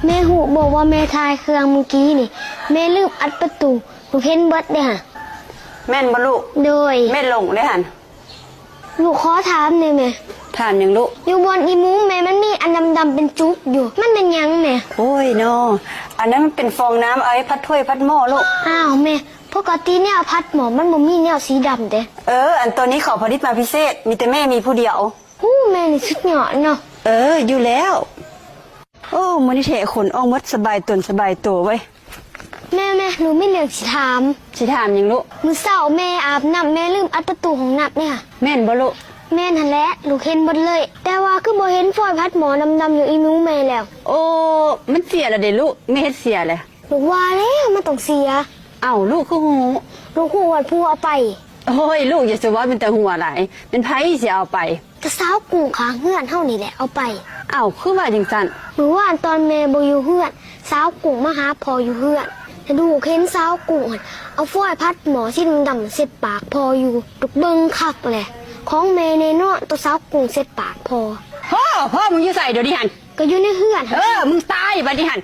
ແມ່ຮູ້ບໍ່ວ່າແມ່ຖ່າຍເຄື່ອງມື້ກີ້ນີ້ ແມ່ລືມອັດປະຕູ ລູກເຫັນເບິດເດ້ຫັ້ນ. ແມ່ນບໍ່ລູກ? ໂດຍ. ແມ່ຫຼົງເດ້ຫັ້ນ. ລູກຂໍຖາມແດ່ແມ່. ຖາມຫຍັງລູກ? ຢູ່ບ່ອນອີ່ໝູແມ່ ມັນມີອັນດຳໆເປັນຈຸກຢູ່ ມັນແມ່ນຫຍັງແມ່? ໂອ້ຍນໍ ອັນນັ້ນມັນເປັນຟອງນ້ຳເອົາໄວ້ພັດຖ້ວຍພັດໝໍ້ລູກ. ອ້າວແມ່ ປົກກະຕິແນວພັດໝໍ້ມັນບໍ່ມີແນວສີດຳເດ້. ເອີ ອັນໂຕນີ້ເຂົາຜະລິດມາພິເສດ ມີແຕ່ແມ່ມີຜູ້ດຽວ. ໂອ້ ແມ່ນີ້ສຸດຍອດເນາະ. ເອີ ຢູ່ແລ້ວ. ໂອ້ ມື້ນີ້ແທ້ ຂົນອອກໝົດ ສະບາຍຕົນສະບາຍໂຕເວີຍ. ແມ່ໆ ໜູມີເລື່ອງຊິຖາມ. ຊິຖາມຫຍັງລູກ? ມື້ເຊົ້າແມ່ອາບນ້ຳ ແມ່ລືມອັດປະຕູຫ້ອງນ້ຳເດ້. ແມ່ນບໍ່ລູກ? ແມ່ນຫັ້ນແຫຼະ ລູກເຫັນເບິດເລີຍ ແຕ່ວ່າຄືບໍ່ເຫັນຟອຍພັດໝໍ້ດຳໆຢູ່ອີ່ໝູແມ່ແລ້ວ. ໂອ້ ມັນເສຍແລ້ວເດ້ລູກ ແມ່ເຮັດເສຍແຫຼະ. ລູກວ່າແລ້ວມັນຕ້ອງເສຍ. ເອົ້າ ລູກຄືຮູ້? ລູກຮູ້ວ່າຜູ້ເອົາໄປ. ໂອ້ຍ ລູກຢ່າສະເວົ້າ ເປັນຕາຫົວຫຼາຍ ແມ່ນໃຜຊິເອົາໄປ? ກະສາວກຸ້ງຂ້າງເຮືອນເຮົານີ້ແຫຼະເອົາໄປ. ເອົ້າ ຄືວ່າຈັ່ງຊັ້ນ? ມື້ວານຕອນແມ່ບໍ່ຢູ່ເຮືອນ ສາວກຸ້ງມາຫາພໍ່ຢູ່ເຮືອນ ແລະ ລູກເຫັນສາວກຸ້ງຫັ້ນເອົາຟອຍພັດໝໍ້ສີດຳໆເຊັດປາກພໍ່ຢູ່. ລູກເບິ່ງຄັກແຫຼະ ຂອງແມ່ແນ່ນອນ ໂຕສາວກຸ້ງເຊັດປາກພໍ່. ໂຫ ພໍ່ມຶງຢູ່ໃສດຽວນີ້ຫັ້ນ? ກະຢູ່ໃນເຮືອນ. ເອີ ມຶງຕາຍບາດນີ້ຫັ້ນ.